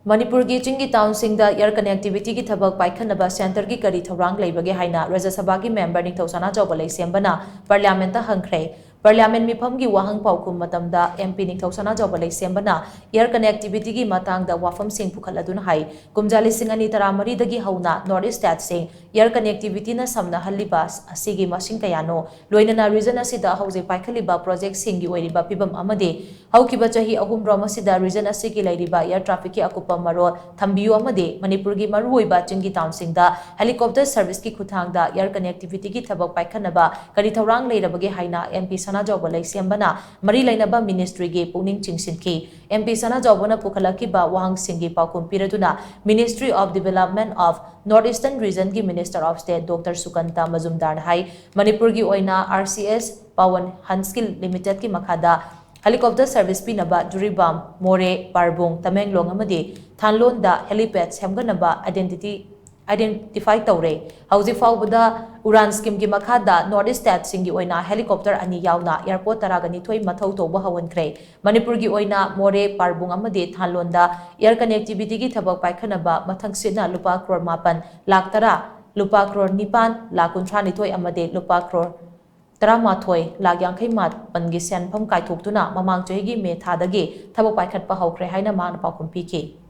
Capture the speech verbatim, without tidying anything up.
ꯃꯅꯤꯄꯨꯔꯒꯤ ꯆꯤꯡꯒꯤ ꯇꯥꯎꯟꯁꯤꯡꯗ air connectivityꯒꯤ ꯊꯕꯛ ꯄꯥꯏꯈꯠꯅꯕ centreꯒꯤ ꯀꯔꯤ ꯊꯧꯔꯥꯡ ꯂꯩꯕꯒꯦ ꯍꯥꯏꯅ ꯔꯥꯖ꯭ꯌ ꯁꯚꯥꯒꯤ member ꯅꯤꯡꯊꯧ ꯁꯅꯥꯖꯥꯎꯕ ꯂꯩꯁꯦꯝꯕꯅ parliamentꯇ ꯍꯪꯈ꯭ꯔꯦ꯫ Parliament ꯃꯤꯐꯝꯒꯤ ꯋꯥꯍꯪ ꯄꯥꯎꯈꯨꯝ ꯃꯇꯝꯗ MP ꯅꯤꯡꯊꯧ ꯁꯅꯥꯖꯥꯎꯕ ꯂꯩꯁꯦꯝꯕꯅ air connectivityꯒꯤ ꯃꯇꯥꯡꯗ ꯋꯥꯐꯝꯁꯤꯡ ꯄꯨꯈꯠꯂꯗꯨꯅ ꯍꯥꯏ, ꯀꯨꯝꯖꯥ ꯂꯤꯁꯤꯡ ꯑꯅꯤ ꯇꯔꯥꯃꯔꯤꯗꯒꯤ ꯍꯧꯅ North East stateꯁꯤꯡ air connectivityꯅ ꯁꯝꯅꯍꯜꯂꯤꯕ ꯑꯁꯤꯒꯤ ꯃꯁꯤꯡ ꯀꯌꯥꯅꯣ? ꯂꯣꯏꯅꯅ region ꯑꯁꯤꯗ ꯍꯧꯖꯤꯛ ꯄꯥꯏꯈꯠꯂꯤꯕ projectꯁꯤꯡꯒꯤ ꯑꯣꯏꯔꯤꯕ ꯐꯤꯕꯝ ꯑꯃꯗꯤ ꯍꯧꯈꯤꯕ ꯆꯍꯤ ꯑꯍꯨꯝꯔꯣꯝ ꯑꯁꯤꯗ region ꯑꯁꯤꯒꯤ ꯂꯩꯔꯤꯕ air trafficꯀꯤ ꯑꯀꯨꯞꯄ ꯃꯔꯣꯜ ꯊꯝꯕꯤꯌꯨ ꯑꯃꯗꯤ ꯃꯅꯤꯄꯨꯔꯒꯤ ꯃꯔꯨꯑꯣꯏꯕ ꯆꯤꯡꯒꯤ ꯇꯥꯎꯟꯁꯤꯡꯗ helicopter serviceꯀꯤ ꯈꯨꯠꯊꯥꯡꯗ air connectivityꯒꯤ ꯊꯕꯛ ꯄꯥꯏꯈꯠꯅꯕ ꯀꯔꯤ ꯊꯧꯔꯥꯡ ꯂꯩꯔꯕꯒꯦ ꯍꯥꯏꯅ MP ꯁꯅꯥꯖꯥꯎꯕ ꯂꯩꯁꯦꯝꯕꯅ ꯃꯔꯤ ꯂꯩꯅꯕ ministryꯒꯤ ꯄꯨꯛꯅꯤꯡ ꯆꯤꯡꯁꯤꯟꯈꯤ꯫ MP ꯁꯅꯥꯖꯥꯎꯕꯅ ꯄꯨꯈꯠꯂꯛꯈꯤꯕ ꯋꯥꯍꯪꯁꯤꯡꯒꯤ ꯄꯥꯎꯈꯨꯝ ꯄꯤꯔꯗꯨꯅ Ministry of Development of North Eastern Regionꯒꯤ Minister of State Doctor ꯁꯨꯀꯟꯇ ꯃꯖꯨꯝꯗꯥꯔꯅ ꯍꯥꯏ, ꯃꯅꯤꯄꯨꯔꯒꯤ ꯑꯣꯏꯅ RCS Pawan Hanskil Limitedꯀꯤ ꯃꯈꯥꯗ helicopter service ꯄꯤꯅꯕ ꯖꯤꯔꯤꯕꯥꯝ, ꯃꯣꯔꯦ, ꯄꯥꯔꯕꯨꯡ, ꯇꯃꯦꯡꯂꯣꯡ ꯑꯃꯗꯤ ꯊꯥꯟꯂꯣꯟꯗ helipad ꯁꯦꯝꯒꯠꯅꯕ identity identify ꯇꯧꯔꯦ꯫ ꯍꯧꯖꯤꯛ ꯐꯥꯎꯕꯗ UDAN schemeꯒꯤ ꯃꯈꯥꯗ North East stateꯁꯤꯡꯒꯤ ꯑꯣꯏꯅ helicopter ꯑꯅꯤ ꯌꯥꯎꯅ airport ꯇꯔꯥꯒ ꯅꯤꯊꯣꯏ ꯃꯊꯧ ꯇꯧꯕ ꯍꯧꯍꯟꯈ꯭ꯔꯦ꯫ ꯃꯅꯤꯄꯨꯔꯒꯤ ꯑꯣꯏꯅ ꯃꯣꯔꯦ, ꯄꯥꯔꯕꯨꯡ ꯑꯃꯗꯤ ꯊꯥꯟꯂꯣꯟꯗ air connectivityꯒꯤ ꯊꯕꯛ ꯄꯥꯏꯈꯠꯅꯕ ꯃꯊꯪꯁꯤꯠꯅ ꯂꯨꯄꯥ ꯀ꯭ꯔꯣꯔ ꯃꯥꯄꯟ ꯂꯥꯈ ꯇꯔꯥ, ꯂꯨꯄꯥ ꯀ꯭ꯔꯣꯔ ꯅꯤꯄꯥꯟ ꯂꯥꯈ ꯀꯨꯟꯊ꯭ꯔꯥ ꯅꯤꯊꯣꯏ ꯑꯃꯗꯤ ꯂꯨꯄꯥ ꯀ꯭ꯔꯣꯔ ꯇꯔꯥꯃꯥꯊꯣꯏ ꯂꯥꯈ ꯌꯥꯡꯈꯩ ꯃꯥꯄꯟꯒꯤ ꯁꯦꯟꯐꯝ ꯀꯥꯏꯊꯣꯛꯇꯨꯅ ꯃꯃꯥꯡ ꯆꯍꯤꯒꯤ ꯃꯦ ꯊꯥꯗꯒꯤ ꯊꯕꯛ ꯄꯥꯏꯈꯠꯄ ꯍꯧꯈ꯭ꯔꯦ ꯍꯥꯏꯅ ꯃꯥꯅ ꯄꯥꯎꯈꯨꯝ ꯄꯤꯈꯤ꯫